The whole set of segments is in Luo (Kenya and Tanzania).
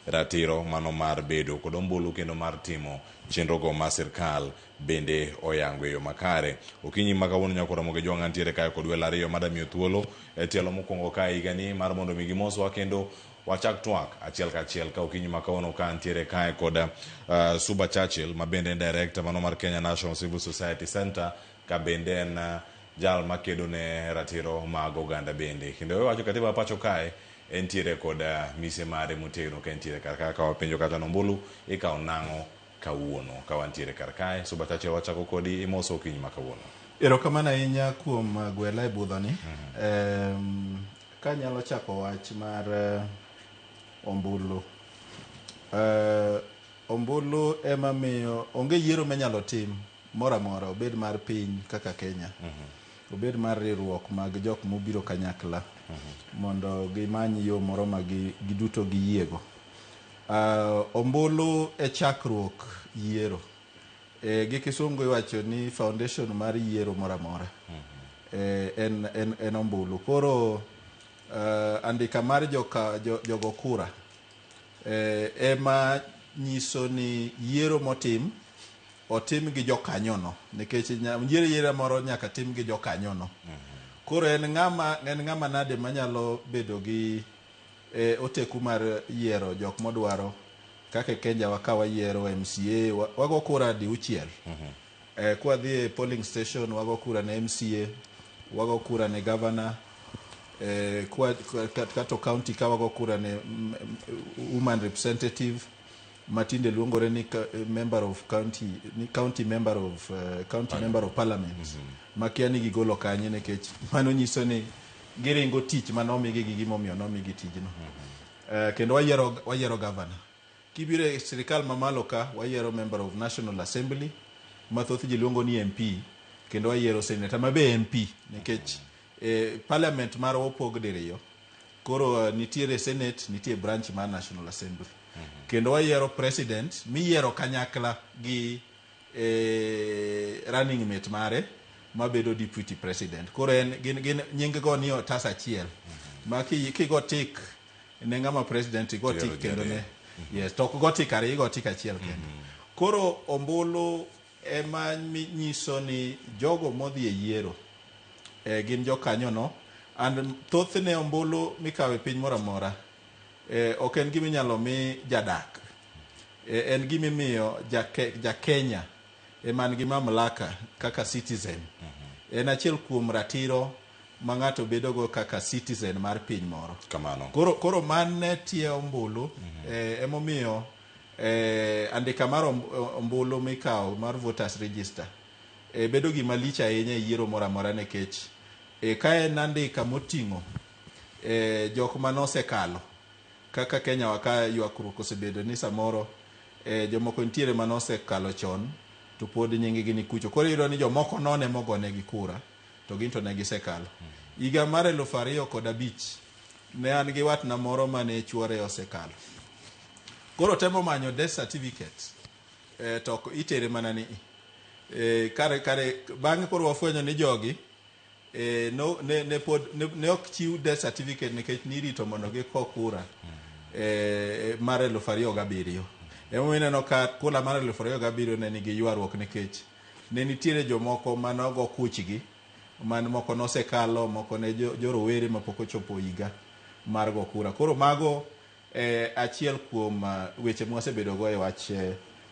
ratiro mano mar bedo kod ombulu kendo mar timo chenrogo ma sirkal bende oyango e yo makare. Okinyi ma kawuono nyakora Ramogi Jwang' antiere kae kod welo ariyo madamiyo thuolo e tielo mokwongo ka higani mar mondo mi gimoswa kendo wachak twak achiel kachiel ka okinyi ma kawuono ka antiere kae kod Suba Churchill ma bende en director mano mar Kenya National Civil Society Center ka bende en jal makedo ne ratiro mag oganda bende. Kendo wacho katiba pacho kae entiere kod mise mare motegno ka entiere kar kae ka wapenjo kata nombulu ikawo nang'o kawuono ka wantiere kar kae. Suba Churchill wachako kodi imoso okinyi ma kawuono. Erokamano ahinya kuom gwela e budhoni. Kanyalo chako wach mar ombulu. Ombulu ema miyo onge yiero minyalo tim moro amora, obed mar piny kaka Kenya, obed mar riwruok mag jok mobiro kanyakla mondo gimany yo moro ma giduto giyiego. Ombulu e chakruok yiero. Gi kisungu iwacho ni foundation mar yiero moro amora en ombulu. Koro andika mar jogo kura ema nyiso ni yiero motim otim gi jokanyono, nikech yiero moro nyaka tim gi jokanyono. Koro en ng'ama nade manyalo bedo gi oteku mar yiero jok modwaro kaka e Kenya wa ka wayiero MCA wago kura diuchiel. Kwa dhi e polling station wago kura ne MCA, wago kura ne governor, kato county ka wago kura ne woman representative matinde luongore ni member of county, ni county member of county member of parliament. Makia ni gigolo kanye, nikech mano nyiso ni giringo tich manomigi gi gimomiyo nomigi tijno. Kendo wayiero governor. Kibiro e sirikal mamalo ka wayiero member of National Assembly ma thoth ji luongo ni MP, kendo wayiero senator ma be MP, nikech parliament marwa opog diriyo. Koro nitiere senate, nitie branch mar National Assembly. Kendo wayiero president miyiero kanyakla gi running mate mare mabedo deputy president. Koro en gin nying go ni otas achiel ma kigo tik ne ng'ama president igo tik kendo ne yes, to ok go tik ariyo, igo tik achiel kende. Koro ombulu ema nyiso ni jogo modhi e yiero gin jokanyono. And thothne ombulu mikawo e piny moro amora ok en gima inyalo mi jadak, en gima imiyo ja Kenya ema nigi mamlaka kaka citizen. En achiel kuom ratiro ma ng'ato bedogo kaka citizen mar piny moro. Kamano. Koro mane tie ombulu. Emomiyo andika mar ombulu mikawo mar voters register bedo gima lich ahinya e yiero moro amora, nikech ka en andika moting'o jok manosekalo kaka Kenya wa ka ywakruok osebedo ni samoro jomoko nitiere manosekalo chon to pod nying gi ni kucho. Koro iyudo ni jomoko none mogonegi kura to gin to ne gisekalo. Higa mar 2005 ne an gi watna moro mane chuore osekalo. Koro temo manyo death certificate to ok itere mana ni kare bang'e koro wafwenyo ni jogi no, ne pod ne ok chiw death certificate nikech nirito mondo giko kura mar 2007. Emomiyo ineno ka kura mar 2007 ne nigi ywaruok, nikech ne nitiere jomoko manogo kuchgi man moko nosekalo, moko ne jorowere mapok ochopo higa mar go kura. Koro mago achiel kuom weche mwasebedo go e wach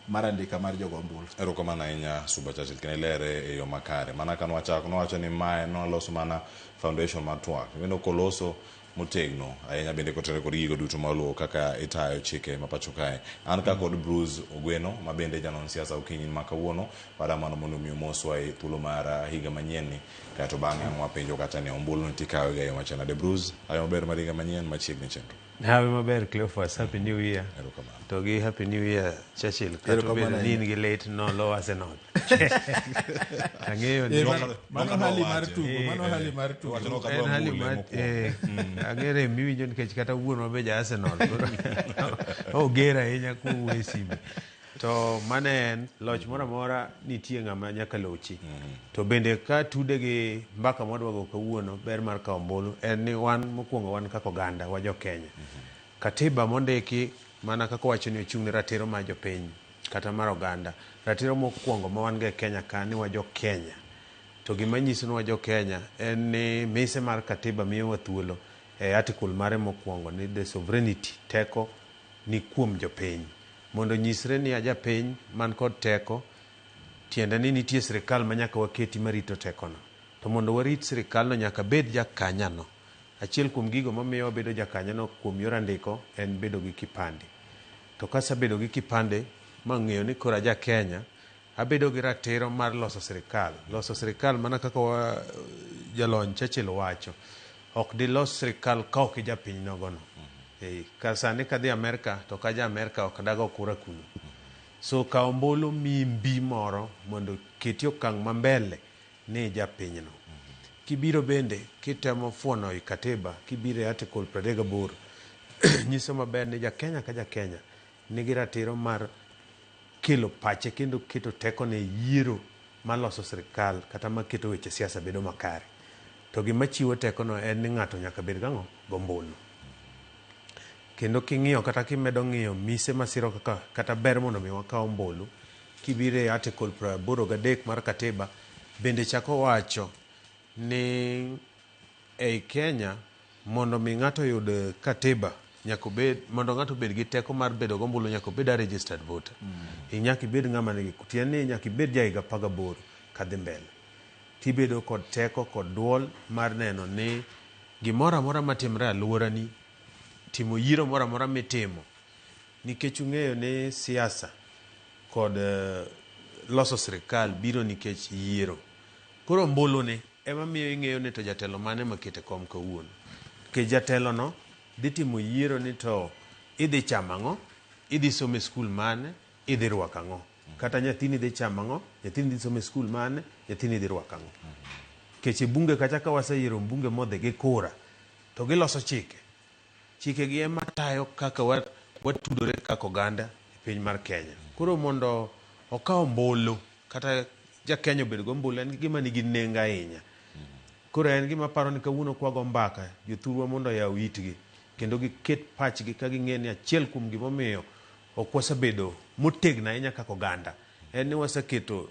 mar andika mar jogo ombulu. Erokamano ahinya, Suba Churchill, kendo ilere e yo makare. Mana ka nwachako nowacho ni mae noloso mana foundation mar twak. Kendo koloso motegno ahinya bende kotenore kod gigo duto maluwo kaka itayo chike ma pacho kae. An ka kod Bruce Ogweno ma bende janon siasa okinyi ma kawuono pada mano mondo mi omoswa e thuolo mar higa manyien ni, kaeto bang'e ang' wapenjo kata ni ombulu ni tikawe ga e yo machal nade. Bruce, hawi maber mar higa manyien machiegni chenro. Hawi maber, Cleophas, happy new year. Erokamano. To gi happy new year, Churchill, kata Erokamano obedo ni in ahinya. gi lit nolo Arsenal. Ang'eyo ni Mano hali mar tugo, mano hali mar tugo. Wacho ni ok en adwa hali mule mar mokwongo. Ang'e rem miwinjo nikech kata wuonwa be ja Arsenal. Oger ahinya kowuoyo e sime. To mano en loch moro amora nitie ng'ama nyaka lochi. To bende ka tude gi mbaka mwadwa go kawuono, ber mar kawo ombulu en ni wan mokwongo wan kaka oganda wa jo Kenya. Katiba mondiki mana kaka owacho ni ochung' ne ratiro mar jopiny kata mar oganda. Ratiro mokwongo ma wan go e Kenya ka ni wa jo Kenya. To gima nyiso ni wa jo Kenya en ni mise mar katiba miyowa thuolo e article mare mokwongo ni the sovereignty, teko ni kuom jopiny. Mondo onyisre ni ajapiny man kod teko, tiende ni nitie sirikal ma nyaka waketi marito tekono. To mondo warit sirikalno nyaka abed jakanyano. Achiel kuom gigo mamiyo wabedo jakanyano kuom yor andiko en bedo gi kipande. To kasebedo gi kipande mang'eyo ni koro aja Kenya, abedo gi ratiro mar loso sirikal. Loso sirikal mana kaka wa, jalony Churchill wacho, ok dilos sirikal ka ok ijapiny nogono. Ka sani kadhi Amerka to ka ja Amerka ok dago kura kuno. So kawo ombulu miyi mbi moro mondo keti okang' ma mbele ni japinyno. Kibiro bende kitemo fuono i katiba, kibiro e article 38 nyiso maber ni ja Kenya ka ja Kenya nigi ratiro mar kelo pache kendo keto tekone e yiero maloso sirikal kata maketo weche siasa bedo makare. To gima chiwo tekono en ni ng'ato nyaka bed gang'o? Gombulu. Kendo king'iyo kata kimedo ng'iyo mise masiro kaka kata ber mondo mi wakaw ombulu, kibiro e article 83 mar katiba bende chako wacho ni ei Kenya mondo mi ng'ato oyud katiba nyaka obed mondo ng'ato obed gi teko mar bedo gombulu nyaka obed a registered voter. Nyaka ibed ng'ama nigi tiende ni nyaka ibed ja higa 18 kadhi mbele. Tibedo kod teko kod duol mar neno ni gimoro amora matimre e aluorani, timo yiero moro amora mitimo, nikech ung'eyo ni siasa kod loso sirikal biro nikech yiero. Koro ombulu ni ema miyo ing'eyo ni to jatelo mane makete kom kawuono. Nikech jatelo no dhi timo yiero ni to idhi chamo ang'o, idhi somo e skul mane, idhi rwako ang'o. Kata nyathini dhi chamo ang'o, nyathini dhi somo e skul mane, nyathini dhi rwako ang'o. Nikech e bunge kacha ka waseyiero mbunge modhi gi kura, to giloso chike. Chike gi ema tayo kaka watudore kaka oganda e piny mar Kenya. Koro mondo okaw ombulu kata ja Kenya obed gombulu en gima nigi nengo ahinya. Koro en gima aparo ni kawuono kwago mbaka jothurwa mondo oyaw itgi kendo giket pachgi ka ging'e ni achiel kuom gimomiyo ok wasebedo motegno ahinya kaka oganda en ni waseketo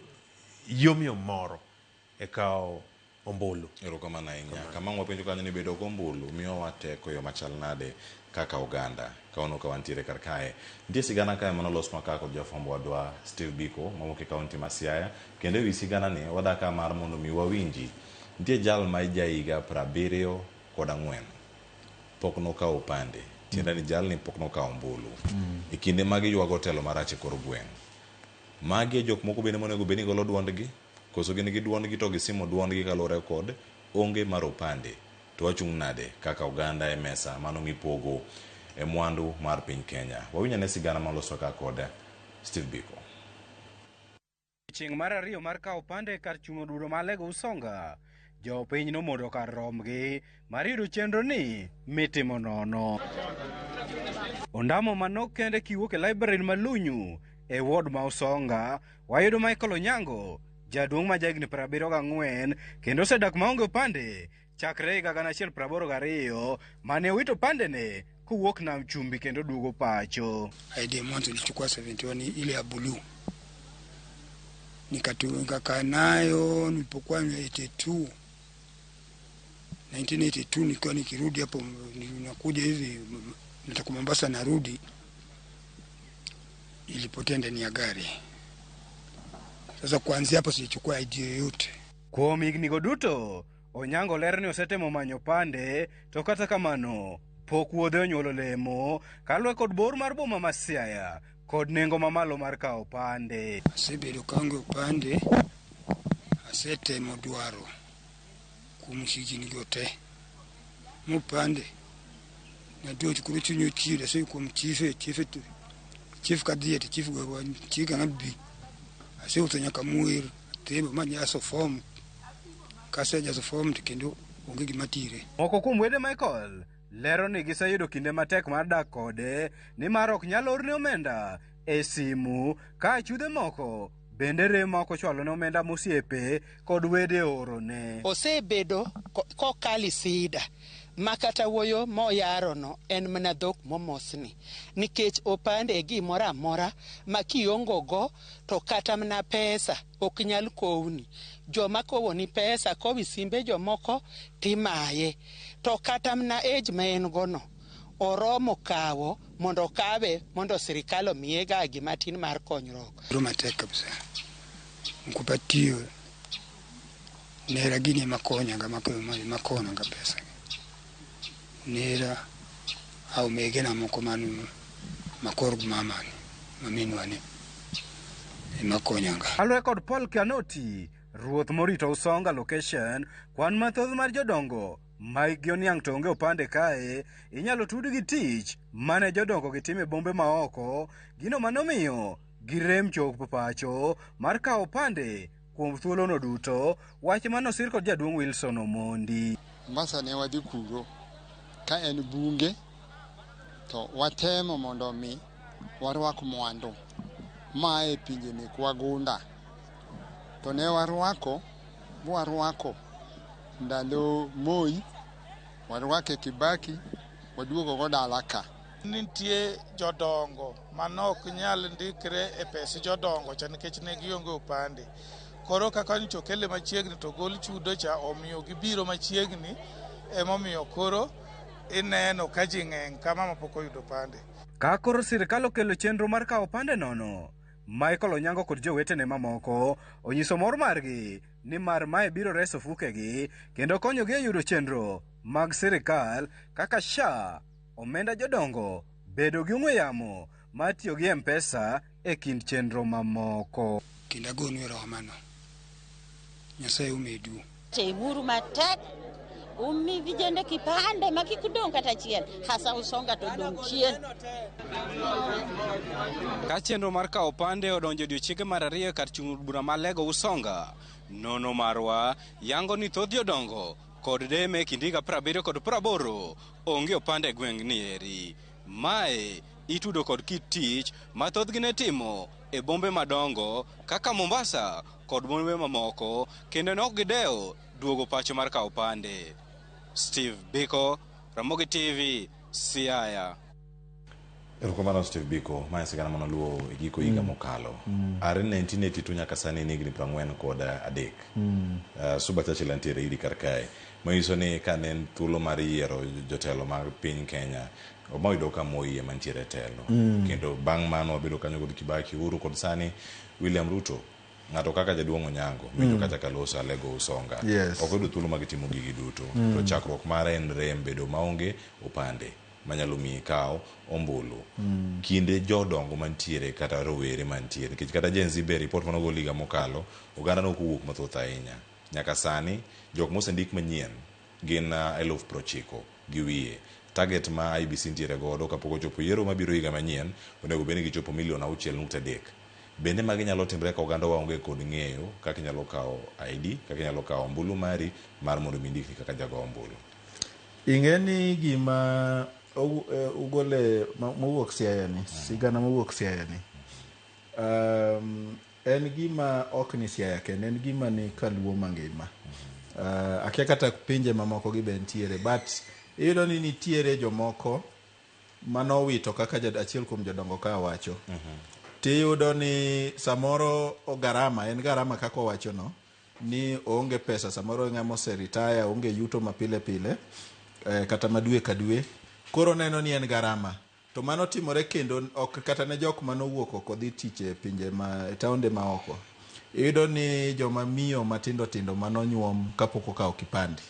yomyom moro e kawo ombulu. Erokamano ahinya. Kama ang' wapenjo kanyo ni bedo gombulu miyowa teko e yo machal nade kaka oganda. Kawuono ka wantiere kar kae. Nitie sigana kae manolosnwa ka kod jafwambo wadwa Steve Biko mawuok e kaunti ma Siaya. Kendo ewi sigana ni wadha ka mar mondo mi wawinji. Nitie jal ma ja higa 74 pok nokawo opande. Tiende ni jalni pok nokawo ombulu. E kinde ma giywago telo marach e kor gweng'. Magi e jok moko bende monego bed ni golo duondgi, koso gin gi duondgi to gisimo duondgi kaluwore kod onge mar opande. To wachung' nade kaka oganda e mesa mano mipogo e mwandu mar piny Kenya. Wawinj ane sigana maloswa ka kod Steve Biko. Chieng' mar ariyo mar kawo opande kar chung' od bura ma Alego Usonga, jopiny nomondo kar rombgi mar yudo chenro ni mitimo nono. Ondamo manok kende kiwuok e library ma Lunyu e ward ma Usonga, wayudo Michael Onyango, jaduong' ma jahigni 74 kendo osedak maonge opande chakre higa 1982 mane owito opandene kowuok nam chumbi kendo duogo pacho. ID mwanzo nilichukua 71 ile ya blue, nikakaa nayo nilipokuwa 82 1982 nikiwa nikirudi hapo, nakuja hivi natoka Mombasa narudi, ilipotea ndani ya gari. Sasa kuanzia hapo sijachukua ID yoyote. Kuom higni go duto, Onyango lero ni osetemo manyo opande to kata kamano pok wuodhe onyuolo lemo kaluwore kod bor mar boma ma Siaya kod nengo mamalo mar kawo opande. Asebedo kaonge opande, asetemo dwaro kuom higni go te mopande nadwoch koro chuny ochido ase kuom chife chife chief kadhiye to chief go chika ng'at bi asewuotho nyaka Muer Athebo majaso form kasejaso form to kendo onge gima tire. Moko kuom wede Michael lero ni giseyudo kinde matek mar dak kode nimar ok nyal orne omenda e simu ka achudhe moko bende rem ma ok ochwalone omenda mosiepe kod wede orone. Osebedo kokali sida. Ma kata wuoyo moyarono en mana dhok momosni. Nikech opande e gimoro amora ma kiongo go to kata mana pesa ok nyal kowni. Joma kowoni pesa kowi simbe jomoko timaye. To kata mana age ma en go no oromo kawo mondo okawe mondo sirikal omiye ga gima tin mar konyruok. Bedo matek kabisa. Nkupa tiyo nera gini ema konyaga makonaga pesa. Nera au megena moko manu makor mama ni maminwa ni ema konyaga. Kaluwore kod Paul Kianoti, ruoth morito Usonga location, kwan mathoth mar jodongo ma hikgi oniang' to onge opande kae inyalo tud gi tich mane jodongo gitimo e bombe maoko, gino manomiyo girem chopo pacho mar kawo opande kuom thuolono duto, wach manosir kod jaduong' Wilson Omondi. Mombasa ne wadhi kuro ka en bunge to watemo mondo mi warwak mwandu maa e pinje mek wagunda to ne warwako mwarwako ndalo Moi, warwake Kibaki, waduogo go dala ka. Nitie jodongo manok nyal ndikre e pes jodongo cha nikech ne gionge opande. Koro kaka nyocha okele machiegni to gol chudo cha omiyo gibiro machiegni, emomiyo koro ineno ka ji ng'eny kama mapok oyudo opande. Ka koro sirikal okelo chenro mar kawo opande nono, Michael Onyango kod jowetene mamoko onyiso mor margi ni mar mae biro reso fukegi kendo konyogi e yudo chenro mag sirikal kaka SHA, omenda jodongo, bedo gi ong'we yamo mar tiyo gi M-Pesa e kind chenro mamoko. Kendo agonu erokamano. Nyasaye omedu. Temuru matek umi vijende kipande ma kik dong' kata achiel, hasa Usonga to dong' chien. Ka chenro mar kawo opande odonjo odiochienge mar ariyo e kar chung' bura ma Alego Usonga, nono marwa yango ni thoth jodongo kod deme e kind higa 70 kod 80 onge opande e gweng' ni eri. Mae itudo kod kit tich ma thothgi ne timo e bombe madongo kaka Mombasa kod bombe mamoko, kendo ne ok gidewo duogo pacho mar kawo opande. Steve Biko, Ramogi TV, Siaya. Erokamano Steve Biko, mae sigana manoluwo e giko higa mokalo. Are 1982 nyaka sani en higni 43. Suba Churchill nitiere iri kar kae. Manyiso ni ka ne en thuolo mar yiero jotelo mag piny Kenya, wayudo ka Moi ema nitiere e telo. Kendo bang' mano wabedo kanyo kod Kibaki, Uhuru kod sani William Ruto. Ng'ato kaka jaduong' Onyango, winjo kata kaloso Alego Usonga. Ok oyudo thuolo mag timo gigi duto. To chakruok mare en rem bedo maonge opande manyalo miyi ikaw ombulu. Kinde jodongo mantiere kata rowere mantiere, nikech kata Gen Z be report manogol higa mokalo, oganda nok owuok mathoth ahinya. Nyaka sani, jok mosendik manyien gin 90,000 gi wiye. Target ma IEBC nitiere godo kapok ochopo yiero mabiro higa manyien, onego bed ni gichopo milion 6.3. Bende magi nyalo timre ka oganda waonge kod ng'eyo kaka inyalo kawo ID, kaka inyalo kawo ombulu mari mar mondo mi indikri kaka jago ombulu. Ing'e ni gima ugole mowuok Siaya ni, sigana mowuok Siaya ni, en gima ok ni Siaya kende, en gima ni kaluo mangima. Akia kata pinje mamoko gi be nitiere, but iyudo ni nitiere jomoko manowito kaka achiel kuom jodongo ka wacho. Tiyudo ni samoro garama, en garama kaka owacho no, ni oonge pesa, samoro ng'ama ose retire, oonge yuto ma pile pile, kata ma dwe ka dwe, koro neno ni en garama. To mano timore kendo ok kata ne jok manowuok oko dhi tich e pinje ma e taonde ma oko. Iyudo ni joma miyo matindo tindo manonyuom kapok okawo kipande.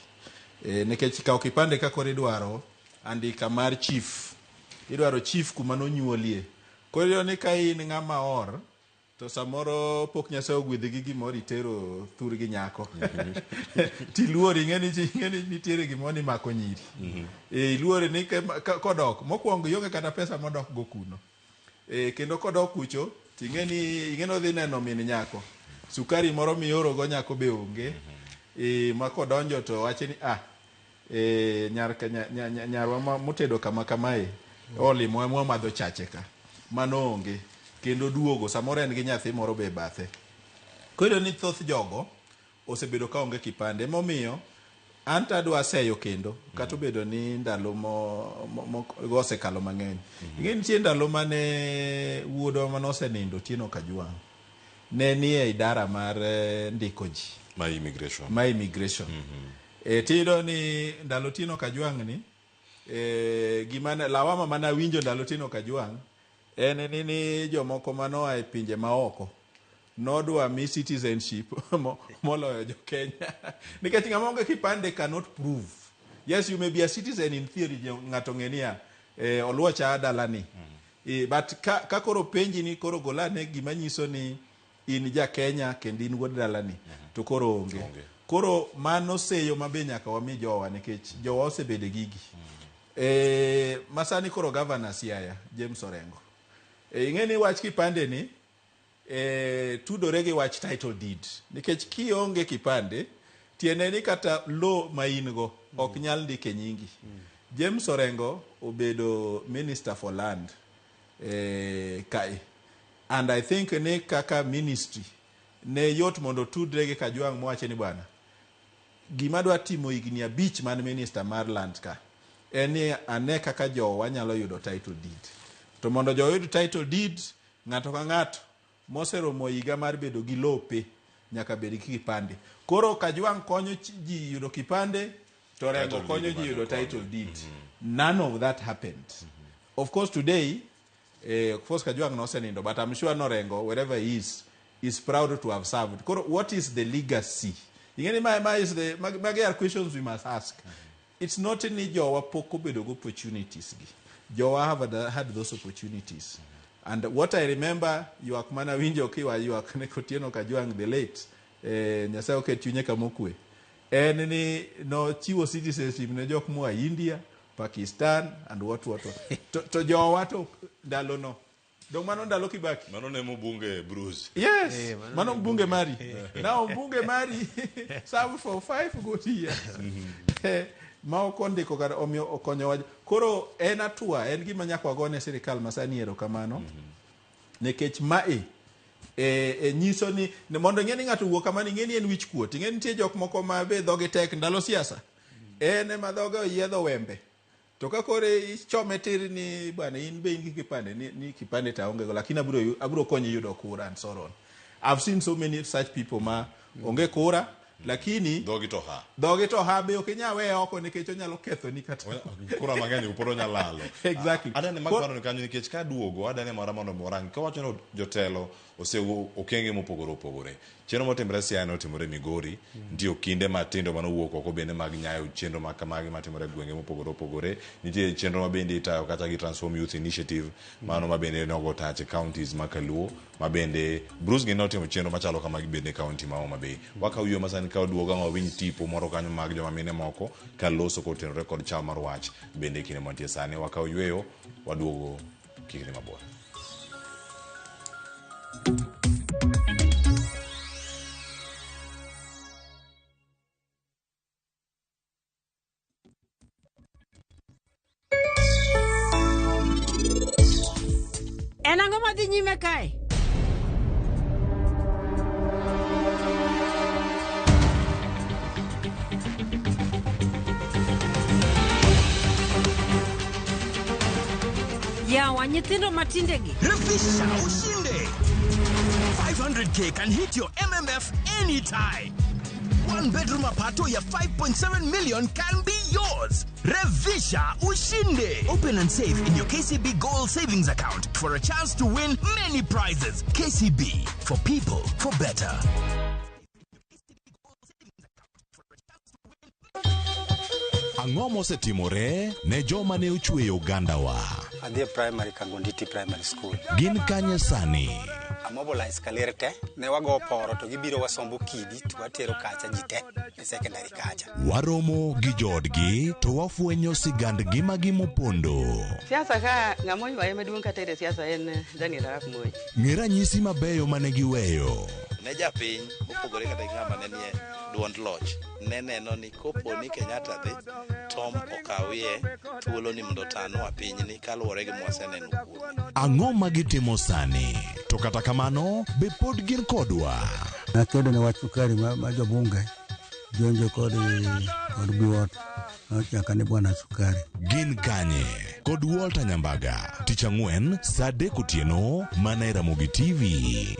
Nikech kawo kipande ka koro idwaro andika mar chief. Idwaro chief kuma nonyuolie. Koro iyudo ni ka in ng'ama or, to samoro pok Nyasaye ogwedhi gi gimoro itero thurgi nyako. Tiluor ing'e ni nitiere gimoro ni mako nyiri. Iluor ni kodok, mokwongo ionge kata pesa modok go kuno. Kendo kodok kucho, ting'e ni ing'e ni odhi neno min nyako. Sukari moro mioro go nyako be onge. Ma kodonjo to wacho ni nyarwa motedo kama kamae olimo mwamadho chache ka. Mano onge. Kendo duogo samoro en gi nyathi moro be e bathe. Koro ni thoth jogo osebedo ka onge kipande. Emomiyo An to adwa seyo kendo kata obedo ni ndalo mo osekalo mang'eny. Ing'e nitie ndalo mane wuodwa mane osenindo Otieno Kajwang' ne nie idara mar ndiko ji. Ma immigration. Ma immigration. Tiyudo ni ndalo Otieno Kajwang' ni gima lawama mane awinjo ndalo Otieno Kajwang' en ni jomoko manoa e pinje maoko nodwa mi citizenship moloyo jo Kenya. Nikech ng'ama onge kipande cannot prove. Yes, you may be a citizen in theory, ng'ato ng'e niya, oluocha dalani. But ka koro penji ni koro golane gima nyiso ni in ja Kenya kendo in wuod dalani, to koro onge. Koro mano seyo mabe nyaka wami jowa nikech jowa osebedo gigi. Masani koro governor Siaya, James Orengo. Ing'e ni wach kipande ni tudore gi wach title deed. Nikech kionge kipande, tiende ni kata lo ma in go ok nyal ndike nyingi. James Orengo obedo Minister for Land kae. And I think ni kaka ministry ne yot mondo tudre gi Kajwang' mowache ni bwana, gima dwa timo higni 5 man minister mar land ka en ni ane kaka jowa nyalo yudo title deed. To mondo jowa oyud title deed, ng'ato ka ng'ato moseromo higa mar bedo gi lope nyaka bed gi kipande. Koro Kajwang' konyo ji yudo kipande, to Orengo konyo ji yudo title deed. None of that happened. Of course today, of course Kajwang' nosenindo, but I'm sure Orengo, wherever he is proud to have served. Koro, what is the legacy? Ingeni magi are questions we must ask. It's not ni jowa pok obedo go opportunities gi. Jowa have had those opportunities. And what I remember, ywak mana winjo kiwa ywak ne Otieno Kajwang' the late, Nyasaye oket chunye kama okwe. En ni nochiwo citizenship ne jok moa India, Pakistan, and what. To jowa to ndalo no. Dong mano ndalo Kibaki. Mano ne mbunge Bruce. Yes, mano mbunge mari. Now mbunge mari served for 5 good years. Ma ok ondiko kata omiyo okonyowa. Koro en atua, en gima nyaka wagone sirikal masani erokamano. Nikech mae nyiso ni mondo ing'e ni ng'ato wuok kamano, ing'e ni en wich kuot. Ing'e nitie jok moko ma be dhogi tek ndalo siasa. En ema dhoge oyiedho wembe. To ka koro ichome tir ni bwana in be in gi kipande ni kipande to aonge go, lakini abiro konyi yudo kura and so on. I've seen so many such people ma onge kura lakini dhogi to ha. Dhogi to ha be ok inyal weye oko nikech onyalo ketho ni kata kura mang'eny pod onyalo lalo. Exactly. Adane mag paro ni kanyo nikech ka duogo adane mara mondo orang ka wacho ni jotelo osewo okenge mopogore opogore. Chenro motimore Siaya notimore Migori, nitie okinde matindo manowuok oko bende mag nyayo chenro ma kamagi matimore e gwenge mopogore opogore. Nitie chenro ma bende itayo kata gi Transform Youth Initiative, mano ma bende nogo tach e counties ma Kaluo, ma bende Bruce gi notimo chenro machalo kamagi bende e county ma Homa Bay. Wakawo yo masani ka waduogo ang' wawinj tipo moro kanyo mag joma mine moko ka loso kotenore kod chal mar wach bende e kinde mantie sani. Wakawo yweyo, waduogo kik dhi mabor. En ang'o madhi nyime kae? Yawa nyithindo matindegi. Refisha ushinde. 500k can hit your MMF anytime. One bedroom apartment ya 5.7 million can be yours. Revisha ushinde. Open and save in your KCB Gold Savings Account for a chance to win many prizes. KCB, for people, for better. Ang'o mosetimore ne joma ne ochweyo ogandawa? Adhi e primary Kangonditi Primary School. Gin kanye sani? Amobilize kaler te, ne wago poro to gibiro wasombo kidi to watero kacha ji te e secondary kacha. Waromo gi joodgi to wafwenyo sigand ngimagi mopondo. Siasa ka ng'ama oywaye maduong' kata e siasa en Daniel Arap Moi. Ng'e ranyisi mabeyo mane giweyo. Ne japiny mopogore kata gi ng'ama ne nie duond loch ne neno ni kopo ni Kenyatta dhi Tom okawie thuolo ni mondo otanwa pinyni kaluwore gi mwaseneno kuome. Ang'o ma gitimo sani? To kata kamano, be pod gin kodwa? Nakedo ne wach sukari ma jobunge Jonjo kod kod Biwott nochaka ni Bwana Sukari. Gin Kanye kod Walter Nyambaga tich ang'wen saa 3 otieno mana e Ramogi TV.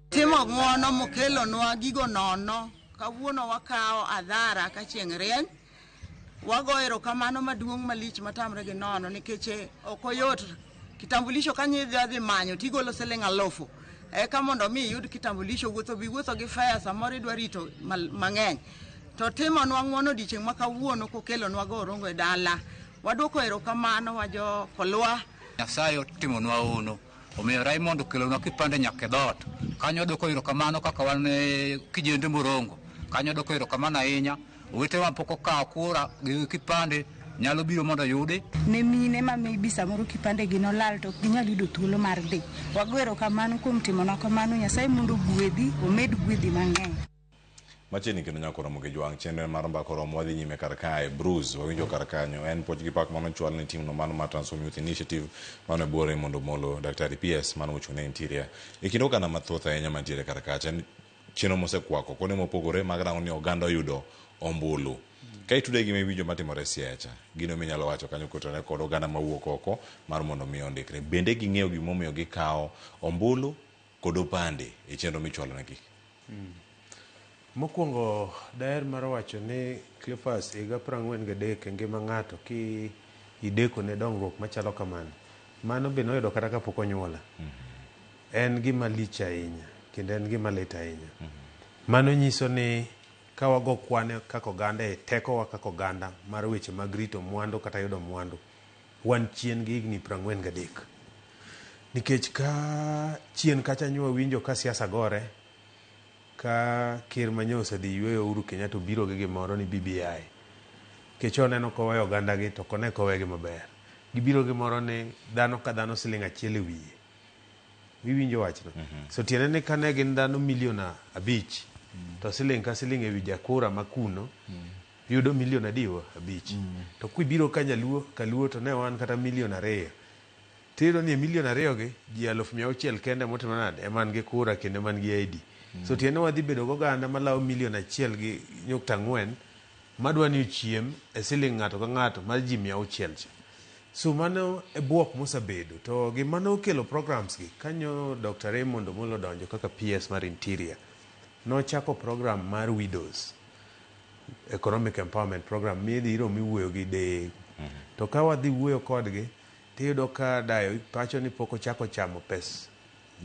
Timo ng'uono mokelonwa gigo nono. Kawuono wakawo adhara ka chieng' rieny. Wago erokamano maduong' malich matamre gi nono nikech eh, ok oyot. Kitambulisho ka nyidhi odhi manyo tigolo siling alufu eka mondo mi iyud kitambulisho wuotho bi wuotho gi fare samoro idwa rito mang'eny. To timonwa ng'uono odiochieng' ma kawuono kokelonwa go Orongo e dala. Waduoko erokamano wa jo Kolwa. Nyasaye otimonwa hono. Omiyo Raymond okelonwa kipande nyaka e dhoot. Kanyo wadwoko erokamano kaka wan eh, kijende Morongo. Kanyo wadwoko erokamano ahinya. Owetewa pok okawo kura gi kipande nyalo biro mondo oyudi. Ne mine ma maybe samoro kipande gi nolal to ok ginyal yudo thuolo mar dhi. Wago erokamano kuom timonwa kamano. Nyasaye mondo ogwedhi, omed gwedhi mang'eny. Machiegni kendo nyaka oromo gi jwang' chenro mar mbaka oromo wadhi nyime kar kae Bruce wawinjo kar kanyo en puoch gi pak mano chwal ne team no mano mar Transform Youth Initiative mano e bwo Raymond Omolo Daktari PS mano mochung' ne Interior e kind oganda mathoth ahinya mantiere kar kacha en chenro mosekwako kuonde mopogore mag rango ni oganda oyudo ombulu ka itude gi miwinjo matimore Siaya cha gino minyalo wacho kanyo kotenore kod oganda mawuok oko mar mondo mi ondikre bende ging'eyo gimomiyo gikawo ombulu kod opande e chenro michwalo negi Mokwongo daher mar wacho ni Cleophas higa 43 e ngima ng'ato ki idekone dongruok machalo kamano, mano be noyudo kata kapok onyuola. En gima lich ahinya kendo en gima lit ahinya. Mano nyiso ni ka wago kwan kaka oganda e tekowa kaka oganda mar weche mag rito mwandu kata yudo mwandu, wan chien gi higni 43. Nikech ka chien kacha nyo wawinjo ka siasa gore, ka ker manyo osedhi yueyo Uhuru Kenyatta obiro gi gimoro ni BBI. Nikech oneno koweyo oganda gi to ok one kowegi maber. Gibiro gi moro ni dhano ka dhano siling achiel e wiye. Iwinjo wachno? So tiende ni kane gin dhano milion 5, to siling ka siling e wi jakura ma kuno, yudo milion adiwa? 5. To kwibiro ka nyaluo, kaluo to ne wan kata milion 2. Tiyudo ni e milion 2 gi, ji 600,000 kende motimo nade? Ema nigi kura kendo ema nigi ID. So tiende ni wadhi bedo goganda malawo milion 1.4 madwa ni ochiem e siling ng'ato ka ng'ato mar ji 600 cha. So mano e buok mosebedo. To gima nokelo programs gi, kanyo Dr. Raymond Omolo odonjo kaka PS mar Interior, nochako program mar widows. Economic Empowerment Program midhi iro miwuoyo gi deye. To ka wadhi wuoyo kodgi, tiyudo ka dayo pacho ni pok ochako chamo pes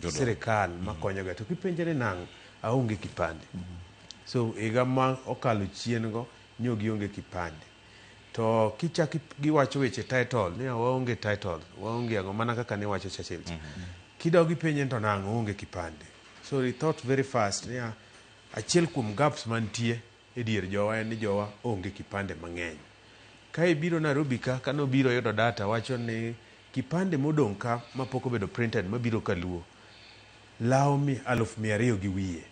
sirikal makonyoga. To kipenje ni nang'o, aonge kipande. So higa ma okalo chien go, nyo gionge kipande. To kichak giwacho weche title, ni waonge title, waonge ang'o, mana kaka niwacho Churchill cha. Kidog ipenje ni to nang'o, oonge kipande. So he thought very fast niya, achiel kuom gaps mantie e dier jowa en ni jowa onge kipande mang'eny. Ka ibiro Nairobi ka, kane obiro yudo data wacho ni kipande modong' ka mapok obedo printed mabiro kaluo lawo 200,000 gi wiye.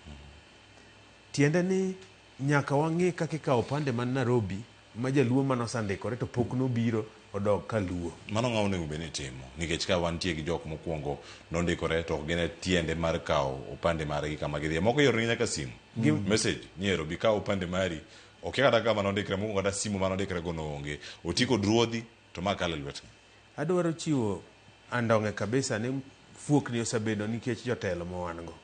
Tiende ni nyaka wang'i kaka ikawo opande man Nairobi ma jaluo mane osandikore to pok nobiro odog kaluo. Mano ng'a onego bed ni timo? Nikech ka wantie gi jok mokwongo nondikore to ok gine tiende mar kawo opande margi kama gidhiye. Moko ioronegi nyaka simu. Message ni ero bi kaw opande mari. Okia kata kama nondikre mokwongo kata simu mane ondikre go noonge. Oti kod ruodhi to ma kalo e lwet ng'a? Adwaro chiwo andong'e kabisa ni fuokni osebedo nikech jotelo ma wan go.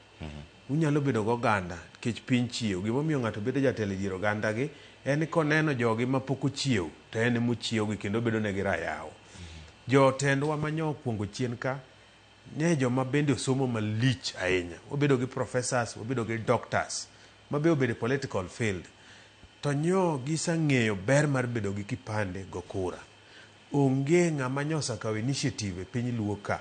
Unyalo bedo goganda nikech piny chiew. Gimomiyo ng'ato bedo jatelo e dier oganda gi en ni koneno jogi mapok ochiew to en ema ochiewgi kendo obedo negi rayaw. Jotendwa manyo okuongo chien ka ne joma bende osomo malich ahinya. Wabedo gi professors, wabedo gi doctors mabe obedo e political field. To nyo gisang'eyo ber mar bedo gi kipande go kura. Onge ng'ama nyo osakawo initiative e piny Luo ka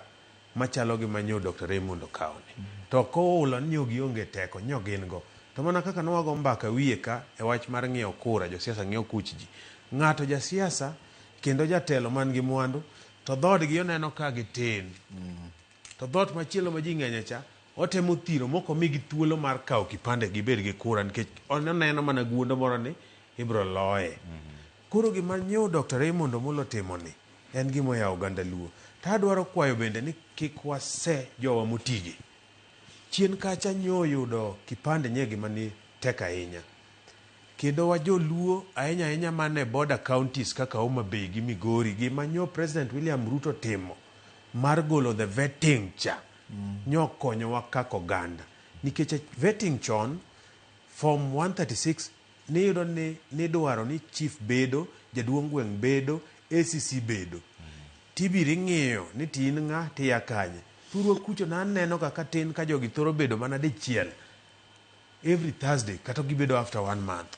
machalo gi manyo Dr. Raymond okawoni. To koulo ni nyo gionge teko, nyo gin go. To mana kaka nwago mbaka wiye ka e wach mar ng'iewo kura, josiasa ng'iewo kuch ji. Ng'ato jasiasa kendo jatelo man gi mwandu, to dhoodgi oneno ka gitin. To dhoot machielo ma ji ng'enye cha, Otemo thiro mok omigi thuolo mar kawo kipande gibed gi kura nikech oneno mana guondo moro ni ibro loye. Koro gima nyo Dr. Raymond Omolo otimo ni en gima oyawo oganda Luo. To adwaro kwayo bende ni kik wase jowa motigi. Chien kacha nyo yudo kipande nye gima ni tek ahinya. Kendo wa joluo ahinya ahinya man e border counties kaka Homa Bay gi Migori, gima nyo President William Ruto timo mar golo the vetting cha nyo konyowa kaka oganda. Nikech vetting chon, form 136 niyudo ni nidwaro ni chief bedo, jaduong' gweng' bedo, ACC bedo. Tibiro ing'iyo ni to in ng'a tiya kanye. Thurwa kucho naneno ga katin ka jogi thoro bedo mana dichiel every Thursday kata gibedo after one month.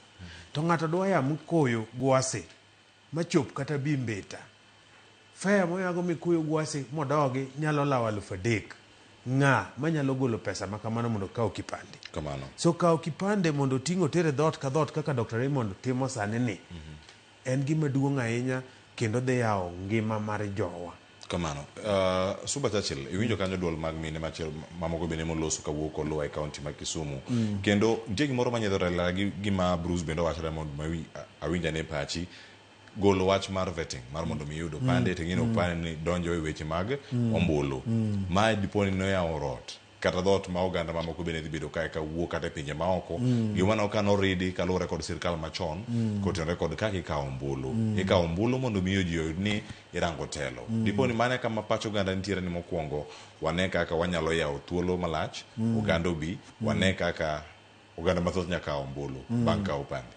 To ng'ato dwa ya Mukoyo Gwasi machop kata bi Mbita. Fare moyago Mikuyu Gwasi modogi nyalo lawo 3000. Ng'a manyalo golo pesa ma kamano mondo okaw kipande? Kamano. So kawo kipande mondo oting' oter e dhoot ka dhoot kaka Dr. Raymond timo sani ni en gima duong' ahinya kendo dhi yawo ngima mar jowa. Kamano. Suba Churchill, iwinjo kanyo duol mag mine machielo mamoko bende moloso kawuok Oluwa e kaunti ma Kisumu. Kendo nitie gimoro manyiedhore lela gi gima Bruce bende owacho mondo awinj ane pachi. Golo wach mar vetting mar mondo mi iyud opande to ing'e ni opande ni donjo e weche mag ombulu. Mae dipo ni noyawo rot kata dhoot ma oganda mamoko bende dhi bedo kae kawuok kata e pinje maoko. Gima waneno ka noridi kaluwore kod sirkal machon kotenore kod kaka ikawo ombulu. Ikawo ombulu mondo mi ji oyud ni irango telo. Dipo ni mano e kama pach oganda nitiere ni mokwongo wane kaka wanyalo yawo thuolo malach oganda obi wane kaka oganda mathoth nyaka kawo ombulu bang' kawo opande.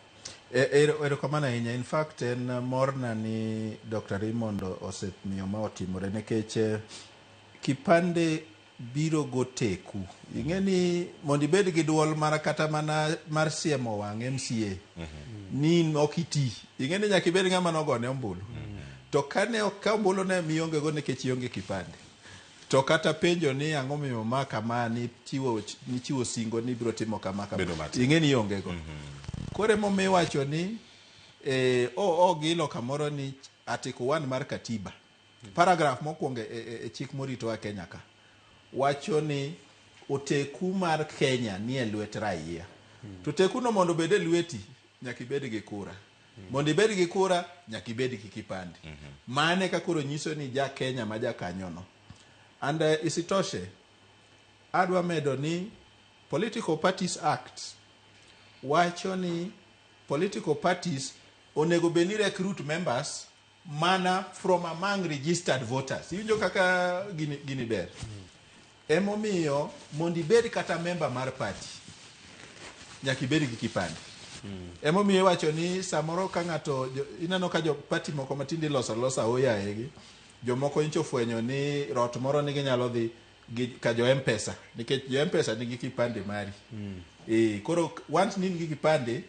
Erokamano ahinya. In fact, en morna ni Dr. Raymond osemiyo ma otimore nikech kipande biro go teku. Ing'e ni mondo ibed gi duol mar kata mana mar siemo wang' MCA ni ok iti. Ing'e ni nyaka ibed ng'ama nogone ombulu. To kane ka ombulu ne mionge go nikech ionge kipande. To kata penjo ni ang'o miyo ma kama nichiwo singo ni ibiro timo kama kama. Ing'e ni ionge go. Koro emomiyo iwacho ni ogilo kamoro ni Article 1 mar katiba. Paragraph mokwongo e chik moritowa Kenya ka. Wacho ni oteku mar Kenya nie lwet raia. To tekuno mondo obed e lweti nyaka ibed gi kura. Mondo ibed gi kura nyaka ibed gi kipande. Mane ka koro nyiso ni ja Kenya ma jakanyono. And isitoshe, adwa medo ni Political Parties Act wacho ni political parties onego bed ni recruit members mana from among registered voters. Iwinjo kaka gini ber. Emomiyo mondo ibed kata member mar party nyaka ibed gi kipande. Emomiyo iwacho ni samoro ka ng'ato ineno ka jo party moko matinde iloso alosa oyaye gi jomoko nyicho ofwenyo ni rot moro ni ginyalo dhi gi ka jo M-Pesa nikech jo M-Pesa nigi kipande mari. Koro once ni in gi kipande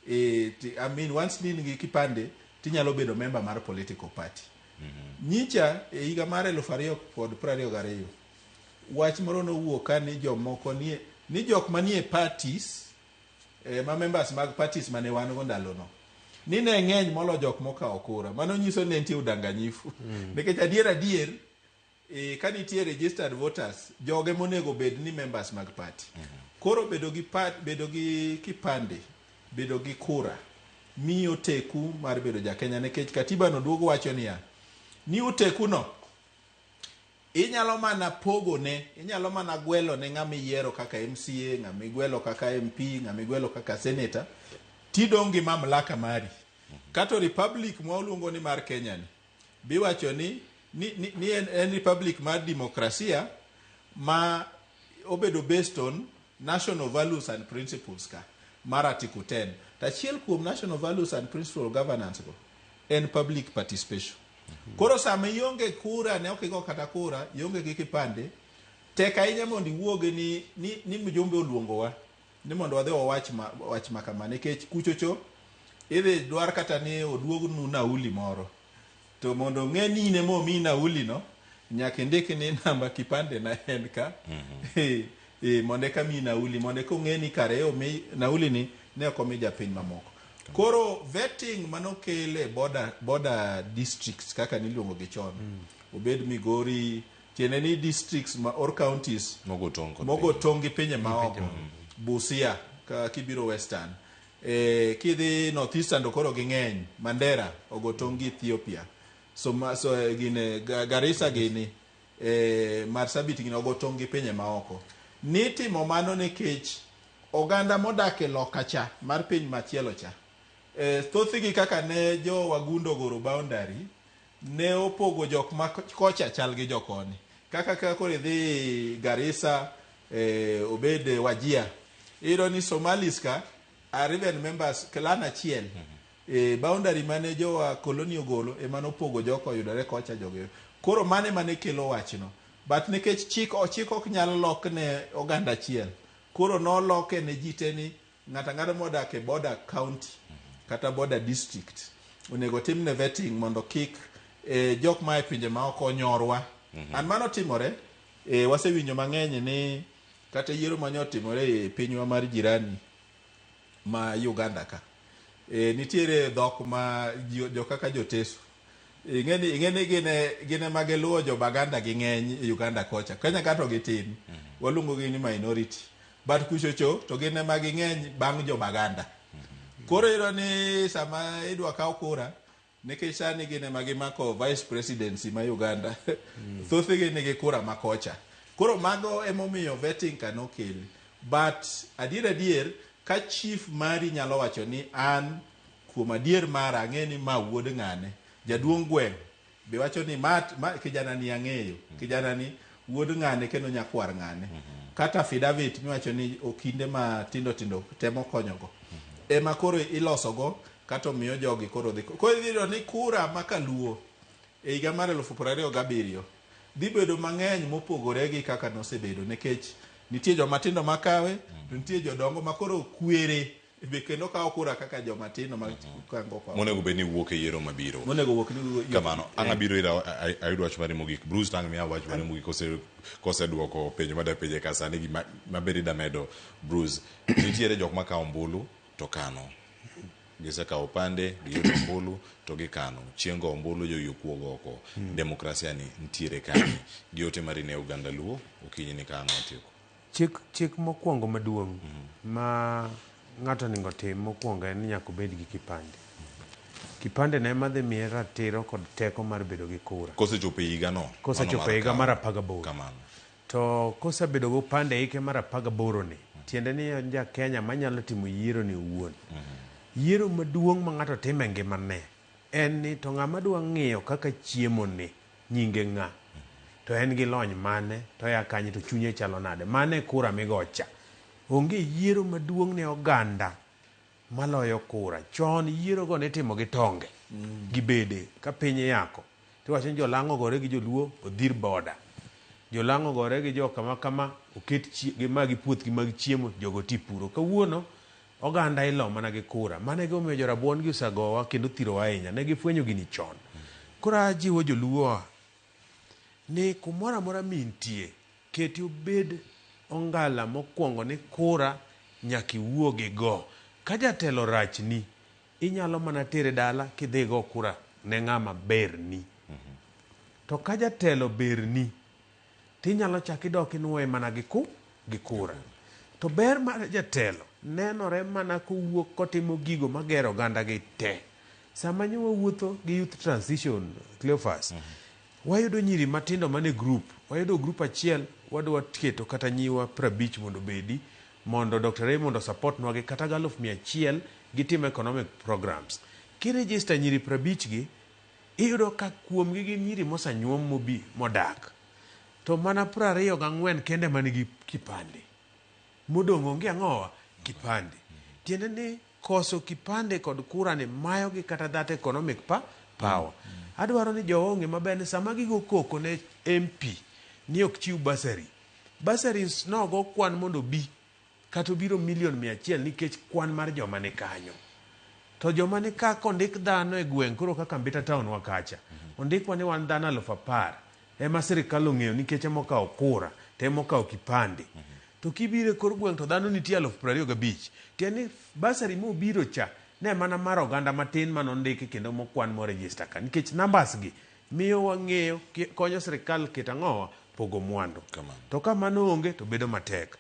I mean once ni in gi kipande tinyalo bedo member mar political party. Nyicha e higa mar 2022 wach moro nowuok ka ni jomoko ni jok manie parties ma members mag parties mane wan go ndalono ni ne ng'eny molo jok mokawo kura. Mano nyiso ni nitie udanganyifu. Nikech adier ka nitie registered voters joge monego bed ni members mag party. Koro bedo gi kipande, bedo gi kura miyo teku mar bedo ja Kenya nikech katiba no duogo wacho niya ni oteku no inyalo mana pogone, inyalo mana gwelo ne ng'ama iyiero kaka MCA, ng'ama igwelo kaka MP, ng'ama igwelo kaka senator, tidong' gi mamlaka mari. Kato republic ma waluongo ni mar Kenya ni biwacho ni en republic mar demokrasia ma obedo based on national values and principles ka mar Article 10. To achiel kuom national values and principle of governance go en public participation. Koro sama ionge kura, ne ok igo kata kura, ionge gi kipande, tek ahinya mondo iwuogi ni mjumbe oluongowa ni mondo wadhi wawach ma kama nikech kuchocho idhi dwar kata ni oduognu nauli moro. To mondo ng'e ni in ema omiyi nauli no, nyaka indik ni namba kipande na en ka. Mondo eka miyi nauli, mondo eka ong'e ni kare omi nauli ni ne ok omi japiny mamoko. Koro vetting manokel e border districts kaka niluongo gi chon. Obed Migori, Tiende ni districts ma, or counties mogo tong' kod mogo tong' gi pinje maoko. Busia ka kibiro Western. Kidhi North Eastern to koro ging'eny. Mandera ogo tong' gi Ethiopia. So, ma, so gine, Garissa gini, Marsabit gini ogo tong' gi pinje maoko. Nitimo mano nikech oganda modak e loka cha mar piny machielo cha. Thothgi kaka ne jo wagundo ogoro boundary, ne opogo jok ma kocha chal gi jokoni. Kaka ka koro idhi Garissa, obed Wajir, iyudo ni Somalis ka are even members clan achiel. Boundary mane jowa koloni ogolo ema nopogo joko oyudore kocha jogi. Koro mano ema ne kelo wachno. But nikech chik chik ok nyal lok ne oganda achiel. Koro noloke ne ji te ni ng'ato ang'ata modak e border county kata border district onego timne vetting mondo kik jok ma e pinje maoko onyorwa. And mano timore, wasewinjo mang'eny ni kata yiero mane otimore e pinywa mar jirani ma Uganda ka. Nitiere dhok ma jo kaka joteso. Ing'eni gin ema giluwo jo Baganda gi ng'eny e Uganda kocha. Kenya ka to gitin. Waluongo gi ni minority. But kuchocho to gin ema ging'eny bang' jo Baganda. Koro iyudo ni sama idwa kaw kura, nikech sani gin ema gimako vice presidency ma Uganda. Thothgi nigi kura ma kocha. Koro mago emomiyo vetting ka nokel. But adier adier, ka chief mari nyalo wacho ni an kuom adier mara ang'e ni ma wuod ng'ane. Jaduong' gweng' be wacho ni ma kijana ni ang'eyo. Kijana ni wuod ng'ane kendo nyakwar ng'ane. Kata affidavit miwacho ni okinde ma tindo tindo temo konyogo. Ema koro ilosogo kata omiyo jogi koro dhi. Koro iyudo ni kura ma kaluo e higa mar 2027 dhi bedo mang'eny mopogore gi kaka nosebedo nikech nitie joma tindo makawe to nitie jodongo ma koro kwere be kendo kawo kura kaka joma tindo ma kango kawo. Monego bed ni wuok e yiero mabiro. Monego wuok ni Kamano, ang' abiro ira ayud wach mari mogik. Bruce tang' miya wach mari mogik koseduoko penjo mada penje ka sani gima maber ida medo Bruce. Nitiere jok makawo ombulu to kano. Gisekawo opande, giyudo ombulu to gikano. Chieng' go ombulu jogi okuog oko. Demokrasia ni nitiere kanye? Gi ote mari ne oganda Luo okinyi ni ka ang' watieko. Chik mokwongo maduong' ma ng'ato onego tim mokwongo en ni nyaka obed gi kipande. Kipande ne ema dhi miye ratiro kod teko mar bedo gi kura. Kosechopo e higa no. Kosechopo e higa mar 18. Kamano. To kosebedo gi opande hike mar 18 ni, tiende ni en ja Kenya manyalo timo yiero ni owuon. Yiero maduong' ma ng'ato timo e ngimane en ni to ng'ama dwa ng'iyo kaka chiemo ni nyinge ng'a, to en gi lony mane, to oya kanye, to chunye chalo nade. Mano e kura migocha. Onge yiero maduong' ne oganda maloyo kura. Chon yiero go nitimo gi tonge, gi bede, ka piny iyako. Tiwacho ni jolang'o ogore gi joluo, odhir boda. Jolang'o ogore gi jo kama kama, oket gi magi puothgi mag chiemo, jogo ti puro. Kawuono, oganda ilo mana gi kura. Mano e gimomiyo jorabuon gi osegowa kendo thirowa ahinya. Ne gifwenyo gini chon. Koro ajiwo joluowa ni kumoro amora mintie, keti obed ongala mokwongo ni kura nyaka iwuogi go. Ka jatelo rachni, inyalo mana tere dala kidhi go kura ne ng'ama berni. To ka jatelo berni, tinyalo chak idok inuoye mana gi gi kura. To ber mar jatelo nenore mana kowuok kotimo gigo magero oganda gi te. Sama nyo wawuotho gi youth transition, Cleophas, wayudo nyiri matindo mane group. Wayudo group achiel, wadwa keto kata nyiwa 50 mondo obedi, mondo Dr. Raymond osupport nwa gi kata 100,000 gitim economic programs. Kiregister nyiri 50 gi, iyudo ka kuomgi gin nyiri mosanyuom mobi modak. To mana 24 kende manigi kipande. Modong' onge ang'owa? Kipande. Tiende ni koso kipande kod kura ni mayogi kata that economic power. Adwaro ni jowa ong'e maber ni sama gigo koko ne MP ni ok chiw bursary. Bursaries nogo kwan mondo obi kata obiro milion 100 nikech kwan mar joma ni kanyo. To joma ni ka kondik dhano e gweng' koro kaka Mbita town wa kacha, ondikwa ni wan dhano 10,000 ema sirikal ong'eyo nikech ema okawo kura to ema okawo kipande. To kibiro e kor gweng' to dhano nitie 25,000. Tiende ni bursary mobiro cha ne mana mar oganda matin manondiki kendo mokwan moregister ka. Nikech numbers gi miyo wang'eyo konyo sirikal keto ang'owa pogo mwandu. To ka mano onge to bedo matek.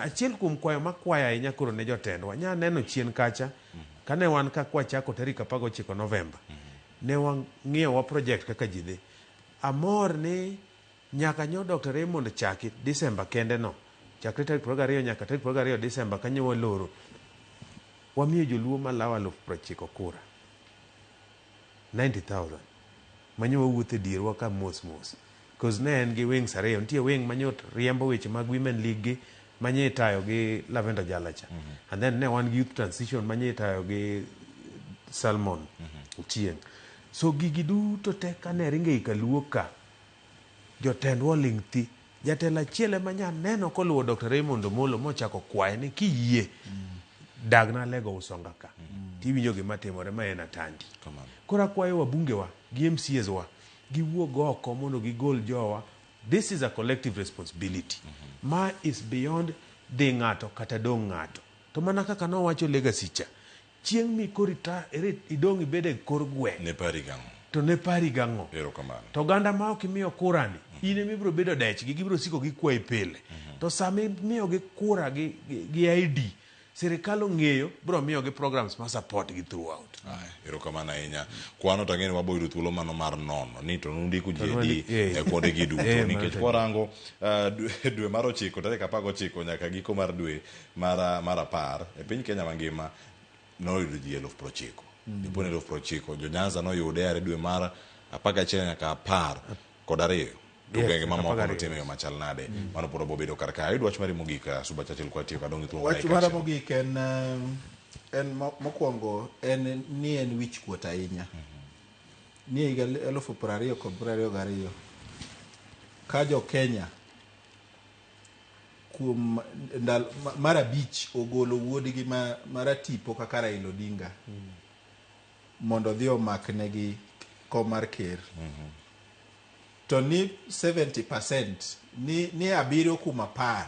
Achiel kuom kwayo makwayo ahinya koro ne jotendwa, nya neno chien kacha, kane wan ka kwachako tarik 19 Novemba, ne wang'iyo wa project kaka ji dhi. Amor ni nyaka nyo Dr. Raymond chaki December kende no, chakre tarik 22 nyaka tarik 22 December kanyo waloro, wamiyo joluo malawo 90,000 kura. 90,000. Manyo wawuotho e dierwa ka mos mos. Cause ne en gi wings ariyo, nitie wing manyo riembo weche mag Women League gi manye itayo gi Lavender Jalacha. And then ne wan gi Youth Transition manye itayo gi Salmon Ochieng. So gigi duto te kane ringe i kaluo ka, jotendwa oling' thi. Jatelo achiel ema nya neno koluwo Dr. Raymond Omolo mochako kwaye ni kiyie dagna Alego Usonga ka. Tiwinjo gima timore ma en Atandi. Koro akwayo wabungewa gi MCAs wa giwuog oko mondo gigol jowa. This is a collective responsibility. Ma is beyond dhi ng'ato kata dong' ng'ato. To mana kaka nowacho legacy cha, chieng' mi koro idong' ibed e kor gweng'. Ne pari gang'o? To ne pari gang'o? Erokamano. To oganda ma ok imiyo kura ni, in ema ibiro bedo dechgi, gibiro siko gikwayi pile. To sama imiyogi kura gi ID, sirikal ong'eyo biro miyogi programs ma support gi throughout. Erokamano ahinya. Kwano to ang'e ni wabo yudo thuolo mano mar nono ni to nundiko ji adi e kuonde gi duto nikech kwarango dwe mar 9 tarik 19 nyaka giko mar dwe mar 10 e piny Kenya mangima noyudo ji 90,000. Dipo ni 90,000 jo Nyanza noyude are dwe mar 11 nyaka 12. To gwenge mamoko notime yo machal nade. Mano pod obobedo kar kae. Ayud wach mari mogik Suba Churchill kwa tiyo kadong' thuolo Wach mara mogik en mokwongo en ni en wich kuot ahinya. Ni higa 2022 ka jo Kenya kuom ndalo mar 5 ogolo wuodgi maratipo kaka Raila Odinga mondo odhi omaknegi kom mar ker. To ni 70% ni 7 kuom 10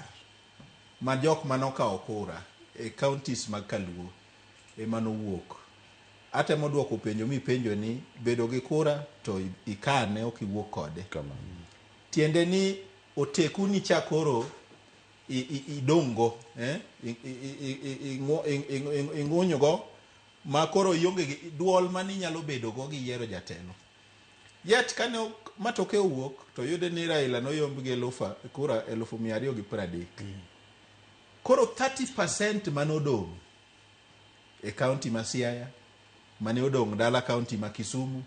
ma jok manokawo kura e counties mag Kaluo ema nowuok. Atemo duoko penjo mipenjo ni bedo gi kura to ikane ok iwuok kode. Tiende ni oteku ni cha koro idong'go, ing'unyogo ma koro ionge gi duol maninyalo bedogo gi yiero jatelo. Yet kane matokeo owuok to yude ni Raila noyomb gi kura 230,000. Koro 30% manodong' e county ma Siaya, mane odong' dala county ma Kisumu,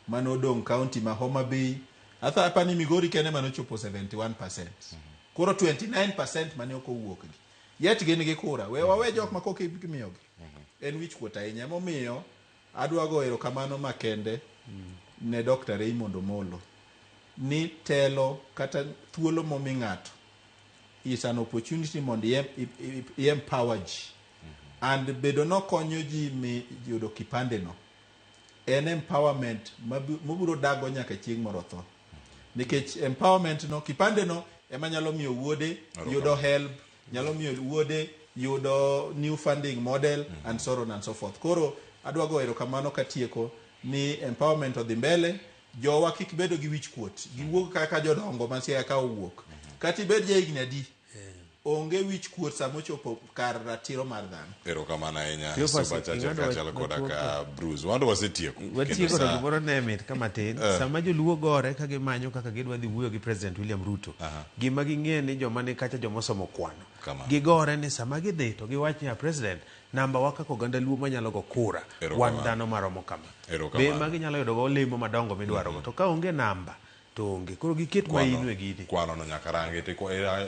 mane odong' county ma Homa Bay, atha ni Migori kende manochopo 71%. Koro 29% mane ok owuok gi. Yet gin gi kura. We wawe jok ma kok imiyogi. En wich kuot ahinya. Emomiyo adwa go erokamano makende ne Dr. Raymond Omolo ni telo kata thuolo momi ng'ato is an opportunity mondo i empower ji. And bedo nokonyo ji mi yudo kipande no en empowerment mobiro dago nyaka chieng' moro tho. Nikech empowerment no, kipande no ema nyalo miyo wuode yudo help, nyalo miyo wuode yudo new funding model and so on and so forth. Koro adwa go erokamano katieko ni empowerment odhi mbele, jowa kik bedo gi wich kuot, giwuog kaka jodongo ma Siaya ka owuok. Kata ibed ja higni adi, onge wich kuot sama ochopo kar ratiro mar dhano. Erokamano ahinya Suba Churchill kaachiel koda ka Bruce. Wan to wasetieko. Watieko to gimoro ne mit ka matin. Sama joluo gore ka gimanyo kaka gidwa dhi wuoyo gi President William Ruto, gima ging'e ni joma ni kacha joma osomo kwano. Gigore ni sama gidhi to giwach ni President, namba wa kaka oganda luo manyalo go kura, wan dhano maromo kama. Be ma ginyalo yudo go olemo madongo midwarogo. To ka onge namba to onge. Koro giket maino e gini. Kwano no nyaka rangi. To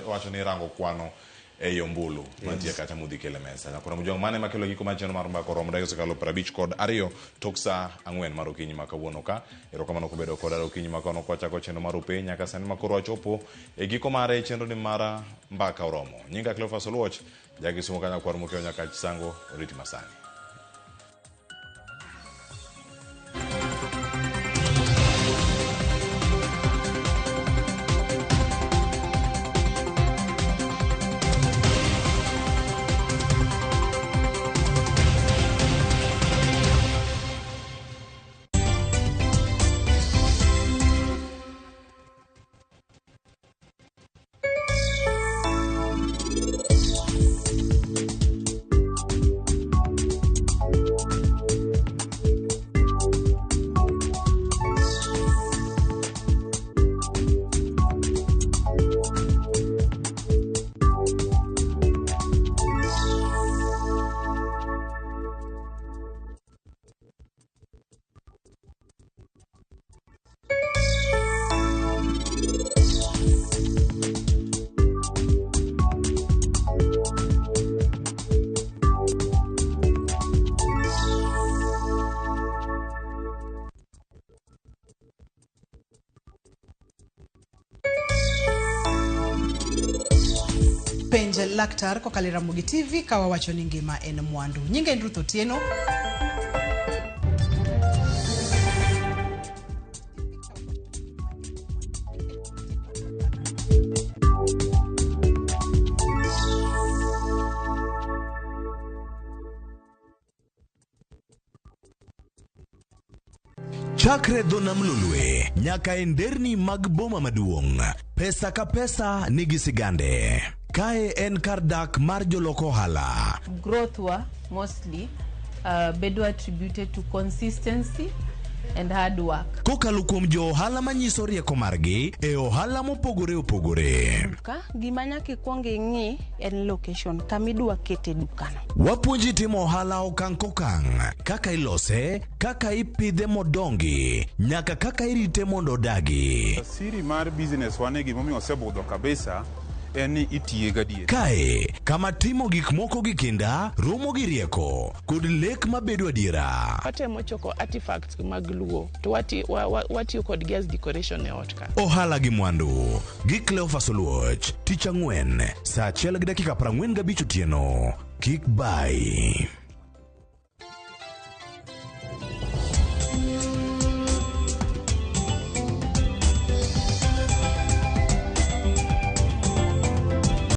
wacho ni rango kwano e ombulu mantie kacha mudhi kele mesa. Nyakora Mujong mane makelo giko mar chenro mar mbaka oromo dakika osekalo 52 tok saa 4 mar okinyi ma kawuono ka. Erokamano kubedo koda okinyi ma kawuono kwachako chenro mar upiny nyaka sani ma koro wachopo e giko mare chenro ni mar mbaka oromo. Nyinga Cleophas Oluoch, Jakisumo kanya kwar mokeo nyaka Chisango, oriti masani. laktar kokalo e Ramogi TV ka wawacho ni ngima en mwandu. Nyinga en Ruth Otieno. Chakre dho nam Lolwe nyaka e nderni mag boma maduong', pesa ka pesa nigi sigande. Kae en kar dak mar jolok ohala. Growth wa mostly bedo attributed to consistency and hard work. Kokalo kuom jo ohala manyiso rieko margi e ohala mopogore opogore. Duka, gima nyaka ikwong ing'i en location kama idwa kete dukano. Wapuonji timo ohala okang' kokang', kaka ilose, kaka ipidhe modongi, nyaka kaka irite mondo odagi. Siri mar business wa ni gimomiyo osebudho kabisa en ni itiye gadier. Kae, kama timo gik moko gi kinda, romo gi rieko, kod lek mabedo adiera. Watemo choko artifacts mag Luo to watiyo kodgi as decoration e ot ka. Ohala gi mwandu gi Cleophas Oluoch, tich ang'wen, saa achiel gi dakika 45 otieno. Kik bai.